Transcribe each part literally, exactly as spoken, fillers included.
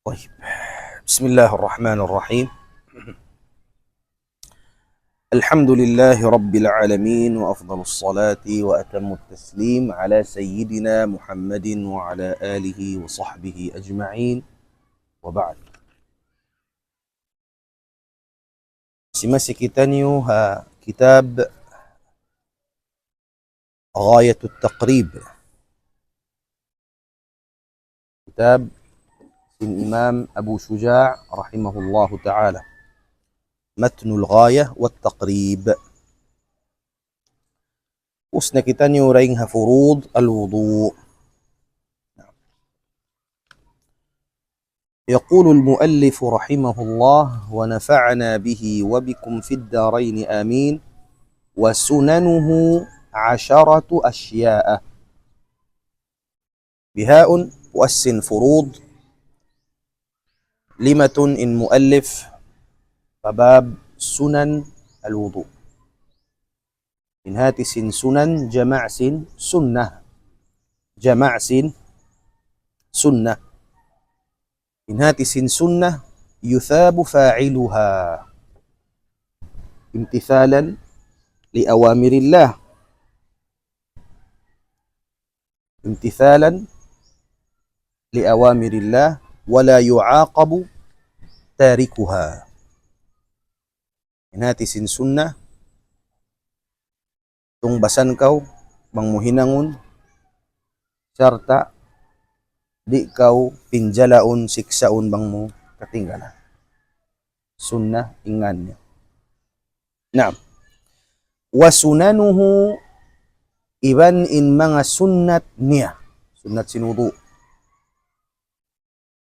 طيب. بسم الله الرحمن الرحيم. الحمد لله رب العالمين، وأفضل الصلاة وأتم التسليم على سيدنا محمد وعلى آله وصحبه أجمعين، وبعد. Masi-masi kitaniyu ha kitab Ghayatul Taqrib. Kitab sin Imam Abu Shuja' rahimahullahu ta'ala. Matnul Ghayah wat Taqrib. Ubus na kitaniyu dayn ha furud al-wudu'. يقول المؤلف رحمه الله ونفعنا به وبكم في الدارين آمين. وسننه عشرة أشياء. Bihaun puas sin furud, limatun in muallif pa bab sunan al-wudu'. In hati sin sunan, jama' sin sunnah. Jama' sin sunnah. In hati sin sunnah, يثاب فاعلها امتثالا لأوامر الله. امتثالا لأوامر الله ولا يعاقب تاركها. In hati sin sunnah, tungbasan kaw bang mu hinangun, sarta' di' kaw pinjalaun, siksaun bang mu katinggalan. Sunnah in ngan niya. Naam. وسننه, iban in manga sunnat niya. Sunnat sin wudu'.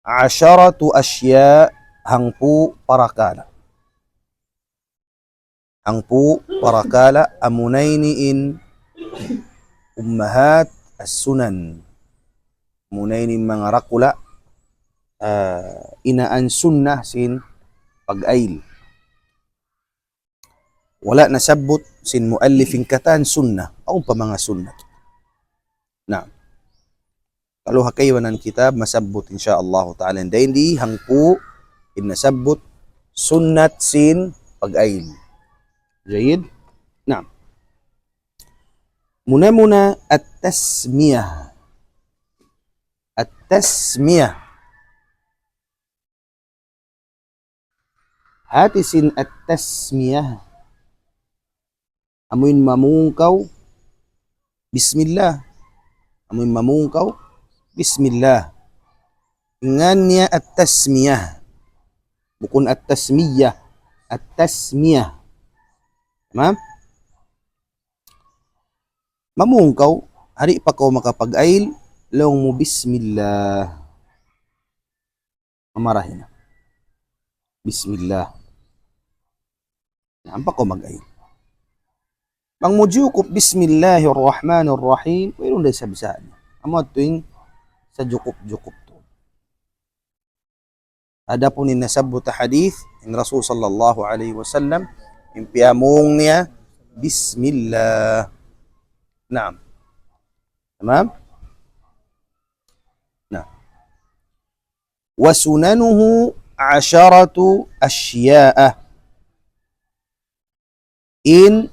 عشرة أشياء, hangpu' parakala'. Hangpu' parakala', amuna ini in ummahat as-sunan. Amuna ini in manga dakula', ah, inaan sunnah sin pag-ayl. Wala' nasabbut sin muallif in katan sunnah. Awn pa manga sunnat. Naam. Kalu ha kaibanan kitab masabbut, insya Allah ta'ala. Dayn di hangpu' in nasabbut sunnat sin pag-ayl. Jayyid? Naam. Muna-muna at-tasmiyah. At-tasmiyah. Hati sin at-tasmiyah, amuin mamung kaw bismillah. Amuin mamung kaw bismillah. In ngan niya at-tasmiyah. Bukun at-tasmiyah. At-tasmiyah. Tamam? Mamung kaw, di' pa kaw makapag-ayl, laung mu bismillah. Mamarahi na. Bismillah. Na, ampa kaw mag-ayl. Bang mu jukup, bismillahirrahmanirrahim, wayruun da isab sa. Amu tuud in sa jukup-jukup tuud. Adapun in nasabbut ha hadith, in Rasul sallallahu alayhi wasallam, in piyamung niya, bismillah. Naam. Tamam? Na. وسننه عشرة أشياء. In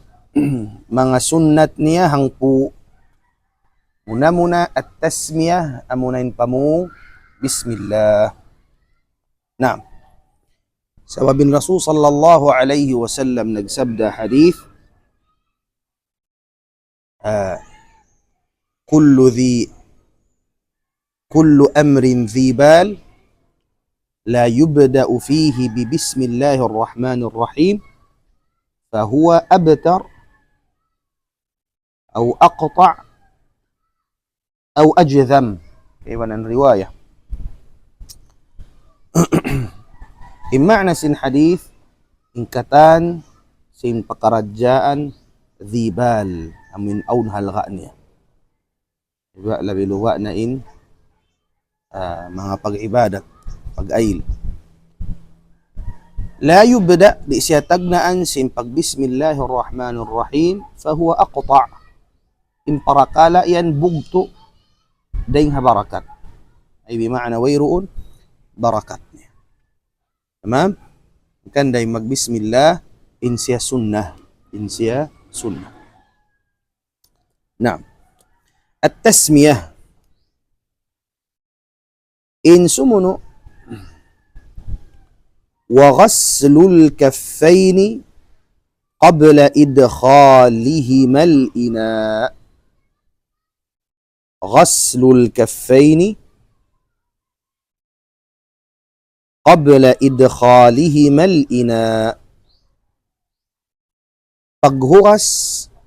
manga sunnat niya hangpu'. Muna-muna at-tasmiyah, amuna in pamung bismillah. Naam. Sabab in Rasul sallallahu alayhi wasallam nagsabda hadith, ah, كل ذي، كل أمر ذي بال لا يبدأ فيه ببسم الله الرحمن الرحيم فهو أبتر أو أقطع أو أجذم. Iban in riwayat. In ma'na sin hadith, in katan sin pakaradjaan dhi bal, amuin awn halga' niya. Iban labi luba' na in, ah, manga pag-ibadat, pag-ayl. لا يبدأ, di' siya tagnaan sin pag-Bismillahirrahmanirrahim, فهو أقطع. In parakala' yan bugtu' dayn ha barakat. Ay bima'na wayruun barakat niya. Tamam? Hangkan da in magbismillah, in siya sunnah. In siya sunnah. Naam. At-tasmiyah. In sumunu', وغسل الكفين قبل إدخالهما الإناء. غسل الكفين قبل إدخالهما الإناء. Paghugas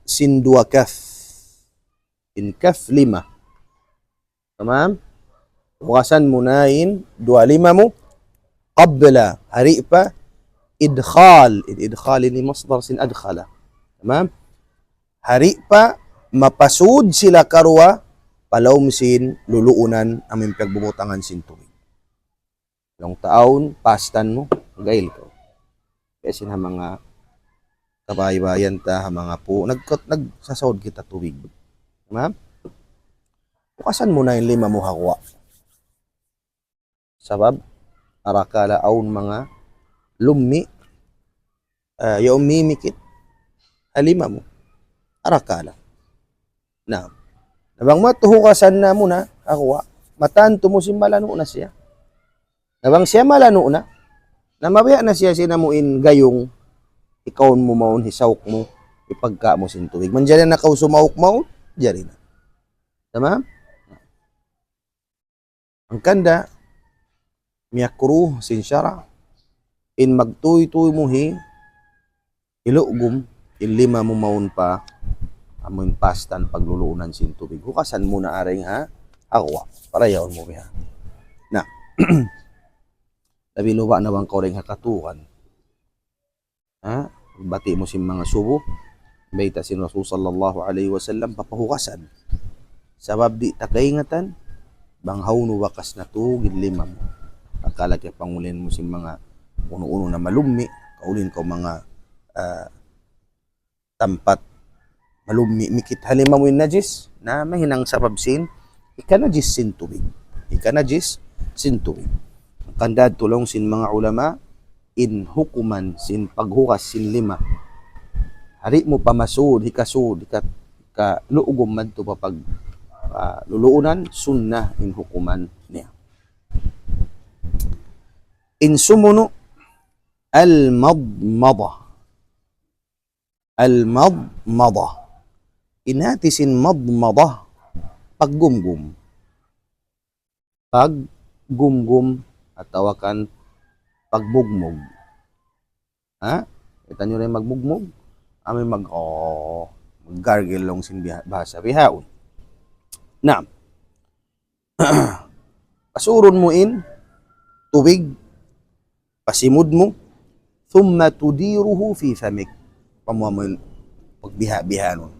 sin duwa kaf. In kaf lima. Tamam? Hugasan mu na in duwa lima mu. Qabla, ha di' pa idkhal. In idkhal ini masdar sin adkhala. Tamam? Ha di' pa mapasud sila karuwa pa lawm sin luluunan amun piyagbubutangan sin tubig. Laung ta awn, pastan mu, gail kaw. Kaya sin ha manga kabaybayan ta, ha manga pu', nagkat-, nagsasaud kita tubig. Tamam? Hugasan mu na in lima mu ha guwa'. Sabab, arakala' awn manga lummi', ah, yaun mimikit ha lima mu. Arakala'. Na, na bang mu tuud hugasan na mu na, ha guwa', matantu mu sin malanu' na siya. Na bang siya malanu' na, na mabiya' na siya sin amu in gayung, ikaun mu mawn, hisauk mu, hipagka' mu sin tubig. Manjari na kaw sumauk mawn, jari na. Tamam? Hangkan da, miyakruh sin sara', in magtūy-tūy mu hi, hilugum, in lima mu mawn pa, amun pastan pagluluunan sin tubig. Hugasan mu na dayn ha, ha guwa'. Para yaun mu biha. Na, labi luba na bang kaw dayn ha katuran. Ha? Bati' mu sin manga subu, bayta' sin Rasul sallallahu alayhi wasallam, papahugasan. Sabab di' ta kaingatan, bang hawnu bakas natug in lima mu. Arakala' kiyapangulin mu sin manga unu-unu na malummi', kaulin kaw manga, ah, tampat malummi', mikit ha lima mu in najis, na mahinang sabab sin, hikanajis sin tubig. Hikanajis sin tubig. Hangkan da tuud laung sin manga ulama, in hukuman sin paghugas sin lima. Ha di' mu pa masud, hikasud, hika-, hikalugum madtu pa pag, ah, luluunan, sunnah in hukuman niya. In sumunu', al-madmadah. Al-madmadah. In hati sin madmadah, paggumgum. Paggumgum atawa kan pagmugmug. Ha? Kita' niyu na in magmugmug? Amu in mag, oh, mag-gargle laung sin biha-, bahasa bihaun. Naam. Pasurun mu in tubig pa simud mu, ثم تديره في فمك. Pamuha mu in pagbiha'-biha' nun.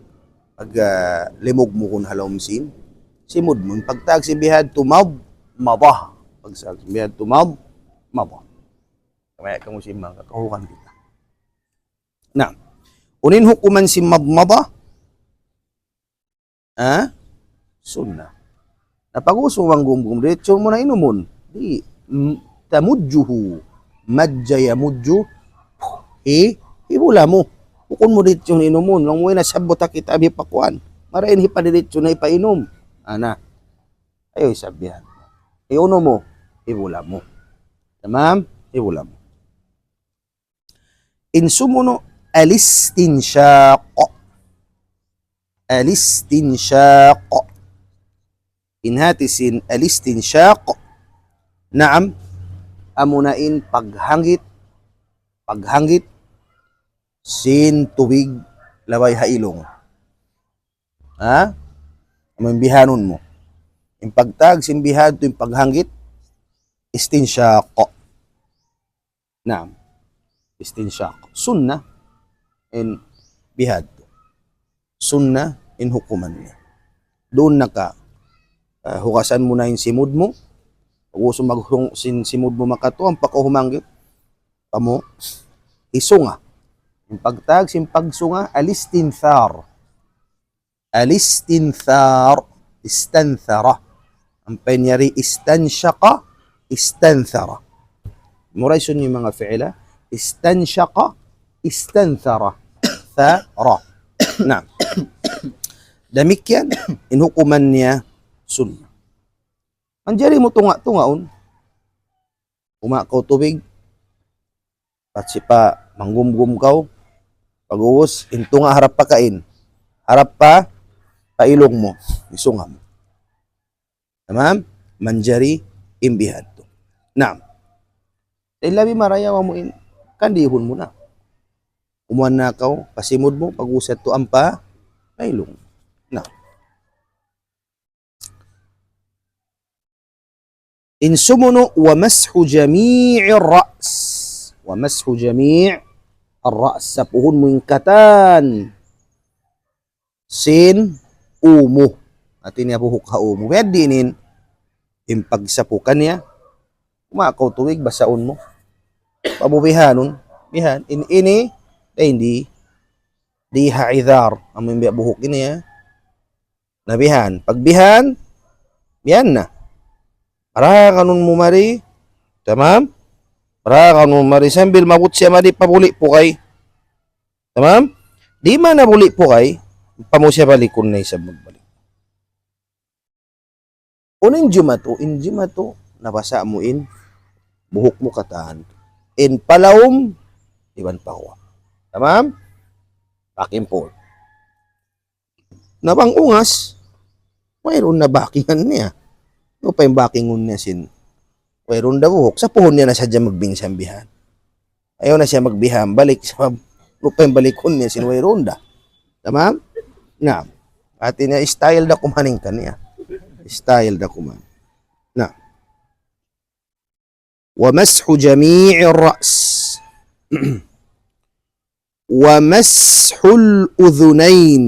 Pag, ah, limug mu kun ha lawm sin simud mu. In pagtawag sin biha' yadtu madmadah. Pagtawag sin biha' yadtu madmadah. Kamaya' kamu sin manga kahukan kita. Na, unu in hukuman sin madmadah? Ha? Sunnah. Na pag-ubus mu manggumgum, diretso mu na inumun. Di', m-, tamujjuhu. Majja yamujju. Hi-, hibula mu. Bukun mu diretso inumun. Laung mu na sabut ha kitab hipakuan. Marayaw hipadiretso na hipainum. Ana. Ayaw isab bihan. Iunum mu. Hibula mu. Tamam? Hibula mu. In sumunu', al-istinshaq. Al-istinshaq. In hati sin al-istinshaq. Naam, amuna in paghangit, paghangit sin tubig labay ha ilung. Ha? Amu in bihanun mu. In pagtawag sin bihan yadtu in paghangit, istinshaq. Naam. Istinshaq. Sunnah in biha' yadtu. Sunnah in hukuman niya. Duun na ka, ah, hugasan mu na in simud mu. Pag-ubus mu maghung-, sin simud mu makatu, ampa kaw humanggit. Amu, hisunga. In pagtawag sin pagsunga, al-istinthar. Al-istinthar, istanthara. Ampa in yari istanshaqa, istanthara. Mura' isab in manga fi'il, istanshaqa, istanthara. Thara. Naam. Damikkiyan, in hukuman niya sunnah. Manjari mu tunga'-tungaun. Kumawa' kaw tubig. Pagsipa' manggumgum kaw. Pag'ubus, in tunga' harap pa kain. Harap pa, pa ilung mu. Isunga mu. Tamam? Manjari in bihan tu. Naam. Sa' in labi marayaw amu in, kandihun mu na. Umuan na kaw, pasimud mu, pag'ubus yadtu ampa, pa ilung. Naam. In sumunu', ومسح جميع الرأس. ومسح جميع الرأس. Sapuhun mu in katan sin ū mu. Hati niya buhuk ha ū mu. Pwede ini in pagsapu kaniya. Kumawa' kaw tubig, basaun mu. Pamubihanun. Bihan. In ini, dayn di, di ha idhar. Amu in biya' buhuk ini ya. Na bihan. Pagbihan, bihan na. Rakanun mu mari. Tamam? Rakanun mu mari sambil maabut siya mari pabuli' pukay. Tamam? Di' man na buli' pukay, pamu siya balikun na isab magbalik. Unu in jimatu, in jimatu, nabasa' mu in buhuk mu katan. In palaum, iban paguwa'. Tamam? Back and forth. Na bang ungas, wayruun na bakingan niya. Unu pa in bakingun niya sin wayruun da buhuk? Sapuhun niya na sadja magbinsan bihan. Ayaw na siya magbihan balik sabab unu pa in balikun niya sin wayruun da. Tamam? Naam. Hati niya style da kuman in kaniya. Style da kuman. Na. ومسح جميع الرأس. ومسح الأذنين.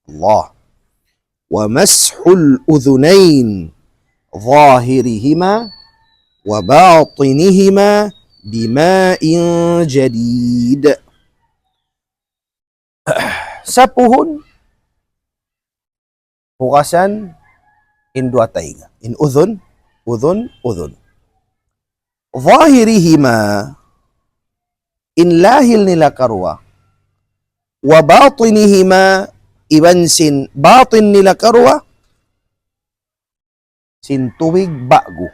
الله. ومسح الأذنين ظاهرهما وباطنهما بماء جديد. Sapuhun, hugasan in duwa taynga. In udhun, udhun, udhun. Zahirihima, in lahil nila karuwa. Wa batinihima, iban sin batin nila karuwa, sin tubig ba'gu.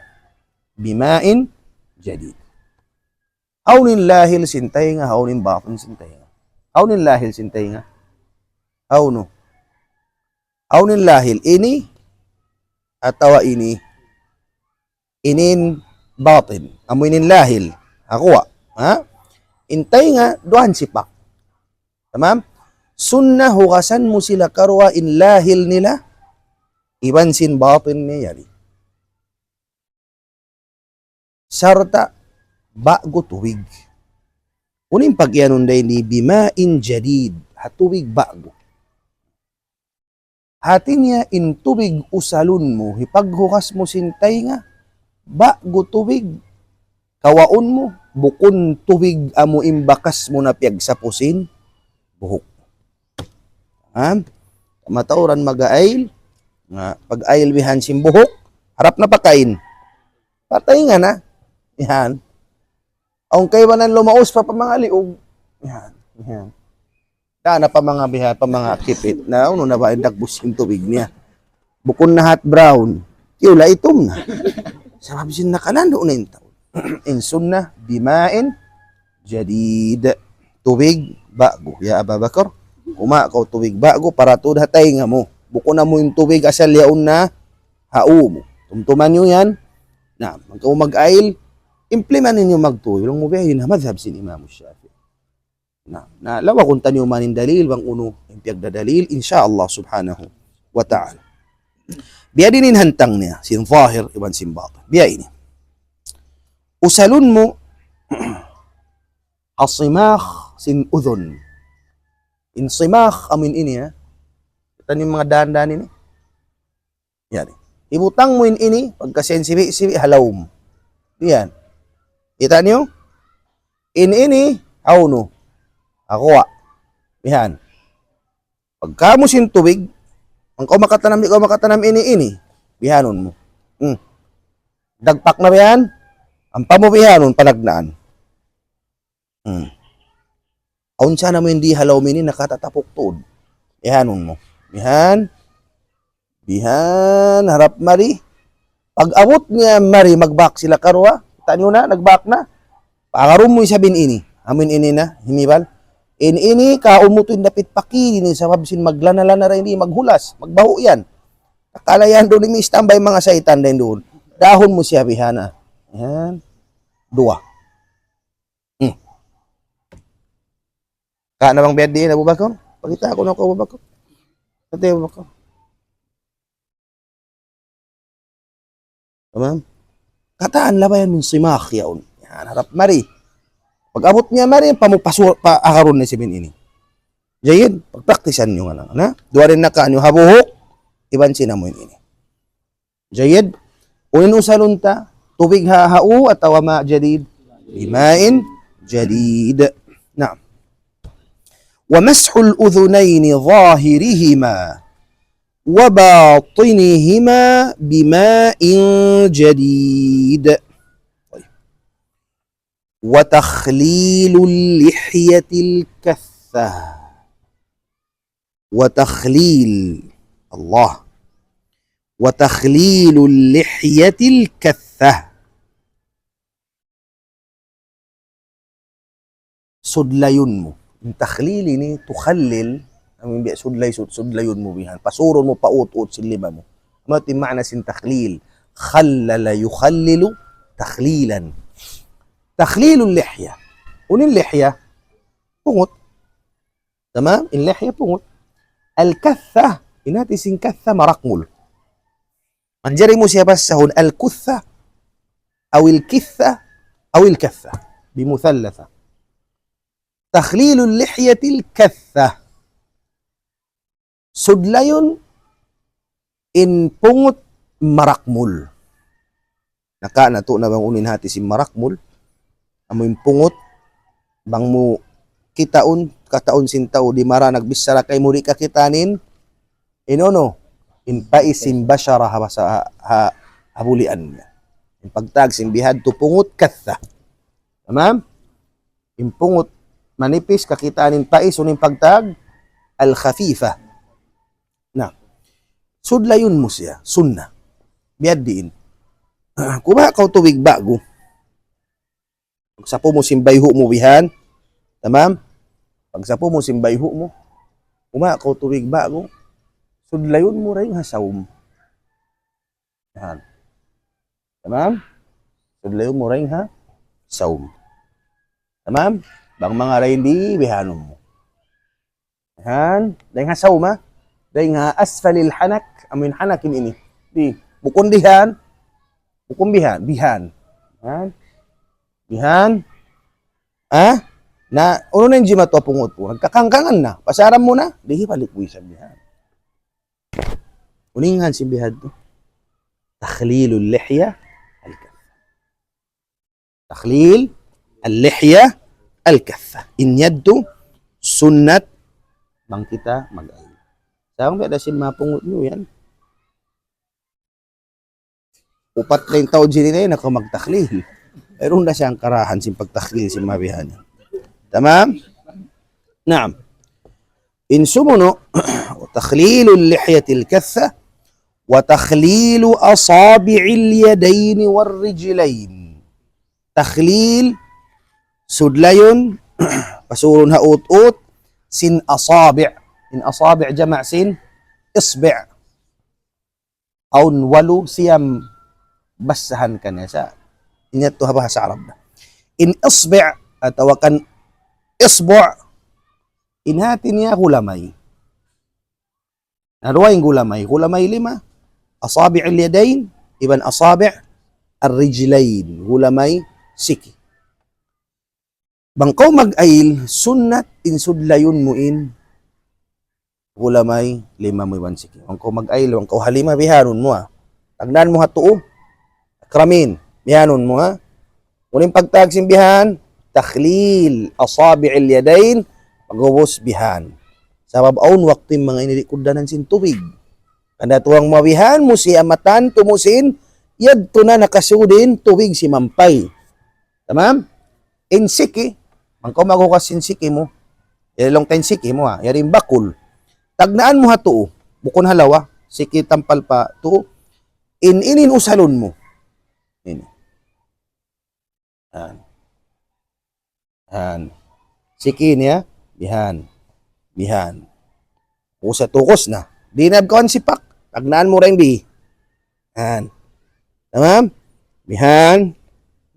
Bima'in jadid. Hawnu in lahil sin taynga, hawnu in batin sin taynga. Hawnu in lahil sin taynga. Hawnu. Hawnu in lahil ini, atawa ini. Ini in batin. Amu ini in lahil. Aku, ha? In taynga, duwa in sipak. Tamam? Sunnah hugasan mu sila karuwa in lahil nila, iban sin batin niya yari. Sarta' ba'gu tubig. Unu in pag-iyanun da ini bima'in jadid, ha tubig ba'gu. Hati niya in tubig usalun mu, hipaghugas mu sin taynga, ba'gu tubig, kawaun mu, bukun tubig amu in bakas mu na piyagsapu sin buhuk. Ha? Matauran mag-aayl, nga pag-aayl bihan sin buhuk, harap na pakain. Patay nga na. Yan. Awn kaibanan lumaus pa pa manga liug. Yan. Yan. Na, na pa manga biha, pa manga kipit. Na, unu na ba in dagbus in tubig niya? Bukun na hot brown. Tiyula itum na. Sabab sin nakalandu' na in tau. In sunnah, bima'in jadid. Tubig ba'gu. Ya Aba Bakar, kumawa' kaw tubig ba'gu para tuud ha taynga mu. Bukun amu in tubig asal yaun na ha ū mu. Tumtuman niyu yan. Na, bang kamu mag-aayl, implement niyu magtuy. Laung mu biya' yan ha madhab sin Imam Shafi'i. Na, na, lawagun taniyu man in dalil, bang unu in piyagdadalil, insya Allah subhanahu wa ta'ala. Biya' diin in hantang niya, sin zahir, iban sin batin. Biya' ini. Usalun mu, ha simakh sin udhun. In simakh, amu in ini, ha. Kita' niyu in manga dān-dān ini. Yan. Ibutang mu in ini, pagka sin sibi'-sibi' ha lawm. Yan. Kita' niyu? In ini, hawnu. Aku, ah. Yan. Pagka mu sin tubig, bang kaw makatanam, di' kaw makatanam ini, ini. Bihanun mu. Hmm. Dagpak na bihan, ampa mu bihanun panagnaan. Hmm. Awn sa na mu in di halaum ini nakatatapuk tuud. Bihanun mu. Bihan. Bihan, harap mari. Pag-abut niya mari, magbak sila karuwa. Kita' niyu na, nagbak na. Pangarun mu isab in ini. Amu in ini na, himibal. In ini, kaun mu tuud in dapit pakiri ini, sabab sin maglana-lana ra ini, maghulas, magbahu' yan. Akala yan duun, ini standby manga saytan dayn duun. Dahun mu siya bihan na. Yan. Duwa. Hmm. Ka na bang biyadiin, Abu Bakar? Pakita' aku na aku, Abu Bakar. Ate Abu Bakar. Tamam? Katan labayan mu in simak yaun. Yan, harap mari. Pag-abut niya mari, pamu-, pasu-, paagarun na isab in ini. Jayyid, pagpraktisan niyu na lang, ha? Duwa in nakaun niyu ha buhuk, iban sin amu in ini. Jayyid, unu in usalun ta, tubig ha, ha u atawa ma' jadid? Bima'in jadid. Naam. ومسح الأذنين ظاهرهما وباطنهما بماء جديد. طيب. وتخليل اللحية الكثة. وتخليل. الله. وتخليل اللحية الكثة. Sudlayun mu. In takhlil ini, tukhallil, amu in biya' sudlay, sud-, sudlayun mu bihan. Pasurun mu, paut-ut sin lima mu. Amu in maana sin takhlil. Khallala yukhallilu takhlilan. Takhlilul lihya. Unu in lihya? Pungut. Tamam? In lihya pungut. Al-katha, in hati sin katha marakmul. Manjari mu siya basahun al-kutha, aw al-kitha, aw al-katha. Bimuthallatha. Takhlilul lihyatil katha. Sudlayun in pungut marakmul. Naka natu' na bang unu in hati sin marakmul. Amu in pungut, bang mu kitaun, kataun sin tau di' mara nagbichara kaymu di' kakitaan in, in unu, in pais sin bashara ha basa, ha, ha, ha bulian niya. In pagtawag sin bihadtu pungut katha. Tamam? In pungut manipis, kakitaan in pais, unu in pagtawag? Al-khafifa. Na, sudlayun mu siya, sunnah. Biyadiin. Kumawa' kaw tubig ba'gu. Pagsapu mu sin bayhu' mu bihan. Tamam? Pagsapu mu sin bayhu' mu. Kumawa' kaw tubig ba'gu. Sudlayun mu dayn ha saum. Yan. Tamam? Sudlayun mu dayn ha saum. Tamam? Bang manga dayn di bihanun mu. Yan. Dayn ha saum, ha? Dayn ha asfalil hanak. Amu in hanak in ini. Di. Bukun dihan. Bukun bihan. Bihan. Yan. Bihan. Ha? Na, unu na in jimatu ha pungut mu? Nagkakangkangan na. Pasaran mu na. Di, balik mu isab bihan. Unu in ngan sin bihadtu? Takhlilul lihya al-katha. Takhlil al-lihya al-katha. In yadtu sunnat bang kita mag-ayil. Sa' bang biya' da sin manga pungut niyu yan. Upat na in tau jini na yan, aku magtakhlil. Pero na siya in karahan sin pagtakhlil sin manga bihan. Tamam? Naam. In sumunu', takhlilul lihyatil katha, wa takhlilu asabi'il yadaini war rijlain. Takhlil, sudlayun, pasurun ha ut-ut, sin asabi'. In asabi' jama' sin isbi'. Awn walu siyam basahan kaniya sa'. Ini yadtu ha bahasa Arab na. In isbi' atawa kan isbu', in hati niya gulamay. Na duwa in gulamay. Gulamay lima, asabi'il yadain, iban asabi' ar-rijlain. Gulamay siki. Bang kaw mag-ayil, sunnat in sudlayun mu in gulamay lima mu iban siki. Bang kaw mag-ayil, bang kaw ha lima bihanun mu, ha. Tagnaan mu ha tuu. Akramin, bihanun mu, ha. Unu in pagtawag sin bihan, takhlil asabi'il yadain, pag'ubus bihan. Sabab awn waktu in manga ini di' kugdanan sin tubig. Hangkan tuud mabihan mu siya, matantu mu sin yadtu na nakasud in tubig simampay. Tamam? In siki, bang kaw maghugas sin siki mu, yari laung ta in siki mu, ha, yari in bakul. Tagnaan mu ha tuu, bukun ha lawa, siki tampal pa tuu, in, in, in usalun mu. Ini. Yan. Yan. Siki niya, bihan. Bihan. Usa tukus na. Di' na kaw sipak. Tagnaan mu ra in bi. Yan. Tamam? Bihan.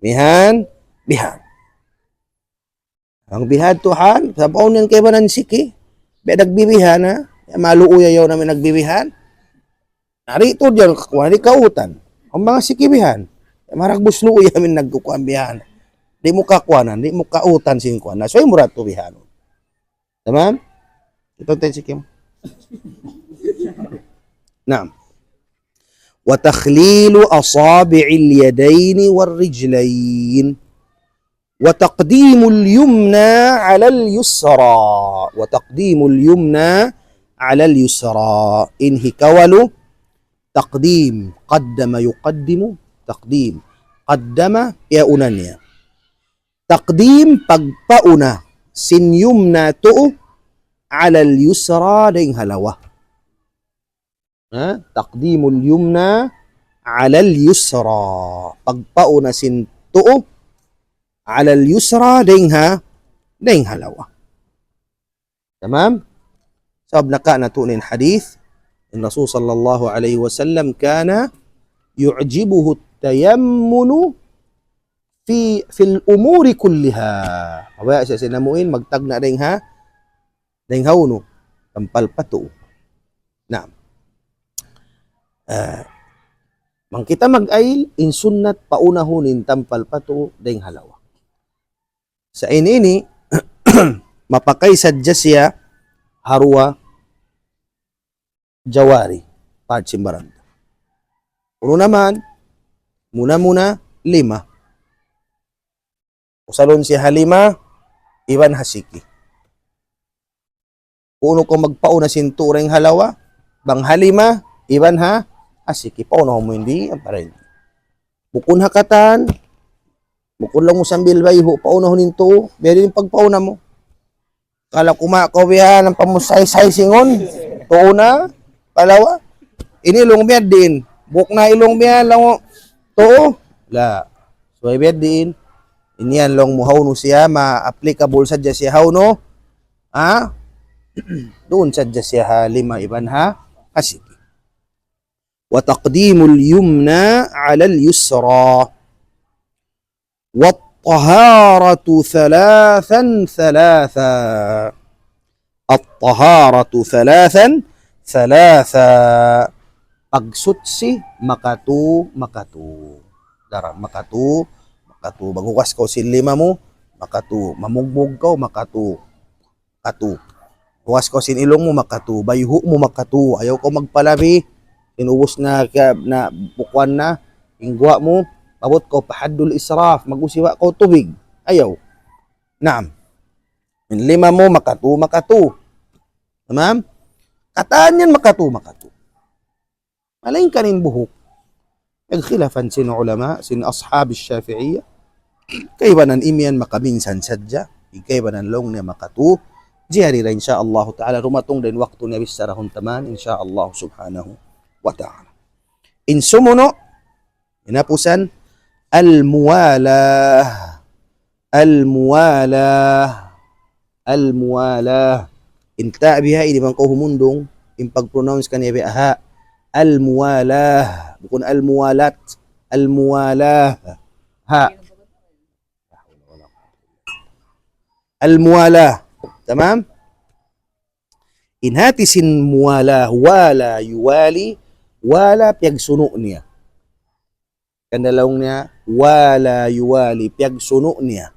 Bihan. Bihan. Bang bihan tuhan, sabab awn yan kaibanan siki. Biya' nagbibihan, ha? Ya, maluuy ayaw na in nagbibihan. Nari tu diyan kakuan, di' kautan. Awn manga siki bihan. Ya, maragbus luuy amin nagkukuan bihan. Di' mu kakuanan, di' mu kautan sin kuan. Na, subay mu ra tu bihan. Tamam? Ito tayo siki mu. Naam. وتخليل أصابع اليدين والرجلين. وتقديم اليمنى على اليسرى. وتقديم اليمنى على اليسرى. In hikawalu, taqdim. Qaddama yuqaddimu. Taqdim. Qaddama, ya, una niya. Taqdim, pagpauna sin yumna tuu, ala al-yusra, dayn ha lawa. Ha? Taqdimul yumna ala al-yusra. Pagpauna sin tuu, ala al-yusra, dayn ha, dayn ha lawa. Tamam? Sabab naka-, natu' in hadith, in Rasul sallallahu alayhi wasallam كان يعجبه التيمن في، في الأمور كلها. Mabaya' siya sin amuin, magtagna' dayn ha, dayn ha unu, tampal pa tuu. Naam. Ah, bang kita mag-ayil, in sunnat paunahun in tampal pa tuu dayn ha lawa. Sa' ini, ini, mapakay sadja siya ha duwa jawari, part sin baran ta. Unu na man, muna-muna, lima. Usalun siya ha lima, iban ha siki. Kunu' kaw magpauna sin tuu dayn ha lawa, bang ha lima, iban ha, ha siki. Paunahun mu in di', ampa dayn. Bukun ha katan, bukun laung mu sambil bayhu', paunahun in tuu, biya' diin in pagpauna mu. Kala' kuma kaw biya' na pamusaysay singun, tuu na, pa lawa. Ini laung biya' diin, buk na ilung biya' laung tuu, la. Subay biya' diin, ini yan laung mu hawnu siya, ma-applicable sadja siya hawnu, ha? Duun sadja siya ha lima iban ha, ha siki. وتقديم اليمنى على اليسرى. والطهارة ثلاثا ثلاثا. الطهارة ثلاثا ثلاثا. Pagsuchi makatu, makatu. Dara, makatu, makatu. Maghugas kaw sin lima mu, makatu. Mamugmug kaw, makatu. Katu. Hugas kaw sin ilung mu, makatu. Bayhu' mu, makatu. Ayaw kaw magpalabi. Inubus na, ka-, na, bukuan na, in guwa' mu, pabut kaw pa haddul israf, mag-usiwa kaw tubig. Ayaw. Naam. In lima mu, makatu, makatu. Tamam? Katan yan, makatu, makatu. Malaingkan in buhuk. Nagkhilafan sin ulama, sin ashab Shafi'iyya. Kaibanan imiyan makaminsan sadja, kaibanan laung niya makatu. Jari da, insya Allah ta'ala, dumatung da in waktu niya bichara huntaman, insya Allah subhanahu wa ta'ala. In sumunu', in hapusan, al-muwalah. Al-muwalah. Al-muwalah. In ta biha ini bang kaw humundung, in pag-pronounce kaniya biha ha. Al-muwalah. Bukun al-muwalat. Al-muwalah. Ha. Al-muwalah. Tamam? In hati sin muwalah, wala yuwali, wala piyagsunu' niya. Hangkan da laung niya, wala yuwali, piyagsunu' niya.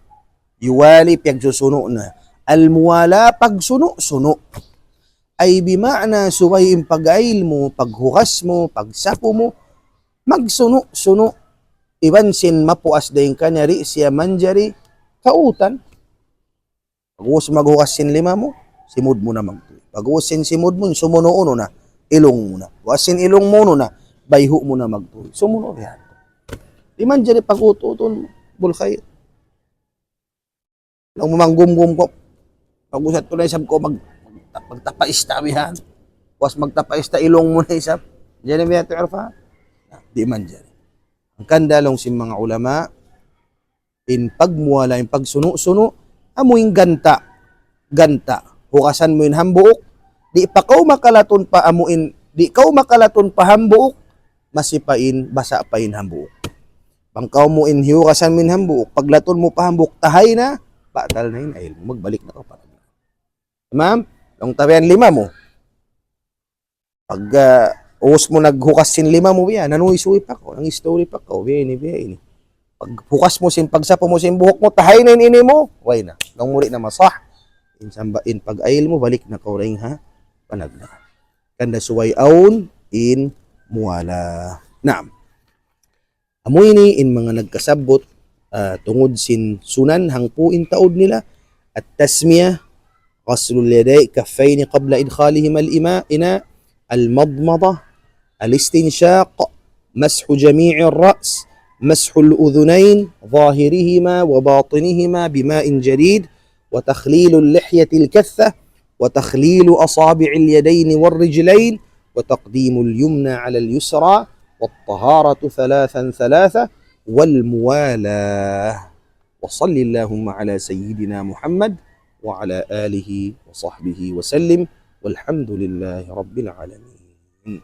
Yuwali, piyagsusunu' niya. Al-muwala, pagsunu'-sunu'. Ay bima'na subay in pag-ayil mu, paghugas mu, pagsapu mu, magsunu'-sunu'. Iban sin mapuas dayn kaniya di' siya manjari kautan. Pag'ubus maghugas sin lima mu, simud mu na magtuy. Pag'ubus sin simud mu, sumunu' unu na, ilung mu na. Hugas sin ilung mu unu na, bayhu' mu na magtuy. Sumunu' biya' hādtu. Di' manjari pag-ut-utun mu. Bul khair. Laung mu manggumgum kaw. Pag-usat tuud na isab kaw mag-, magta-, magtapaista bihan. Puas magtapaista ilung mu na isab. Jari biya' tu, Irfan? Di' manjari. Hangkan laung sin manga ulama, in pagmuwala, in pagsunu'-sunu', amu in ganta'. Ganta'. Hukasan mu in hambuuk, di' pa kaw makalatun pa amu in, di' kaw makalatun pa hambuuk, masi pa in, basa' pa in hambuuk. Bang kaw mu in hiyukasan mu in hambuuk, paglatun mu pa hambuuk, tahay na, batal na in ayil mu, magbalik na kaw pa. Tamam? Laung ta biya' yan lima mu. Pag, ah, ubus mu naghukas sin lima mu, biya', nanuysuy pa kaw, nang-istorya pa kaw, biya' ini, biya' ini. Paghukas mu sin, pagsapu mu sin buhuk mu, tahay na in ini mu, way na. Laung mu di' na masah, in samba, in pag-ayil mu, balik na kaw dayn ha panagnaan. Hangkan subay awn in muwala. Naam. Amu ini in manga nagkasabbut, ah, tungud sin sunan hangpu' in taud nila, التسمية، غسل اليدين، كفين قبل إدخالهما الإماء، إناء، المضمضة، الاستنشاق، مسح جميع الرأس، مسح الأذنين ظاهرهما وباطنهما بماء جديد، وتخليل اللحية الكثة، وتخليل أصابع اليدين والرجلين، وتقديم اليمنى على اليسرى، والطهارة ثلاثا ثلاثا، والموالاة. وصل اللهم على سيدنا محمد وعلى آله وصحبه وسلم، والحمد لله رب العالمين.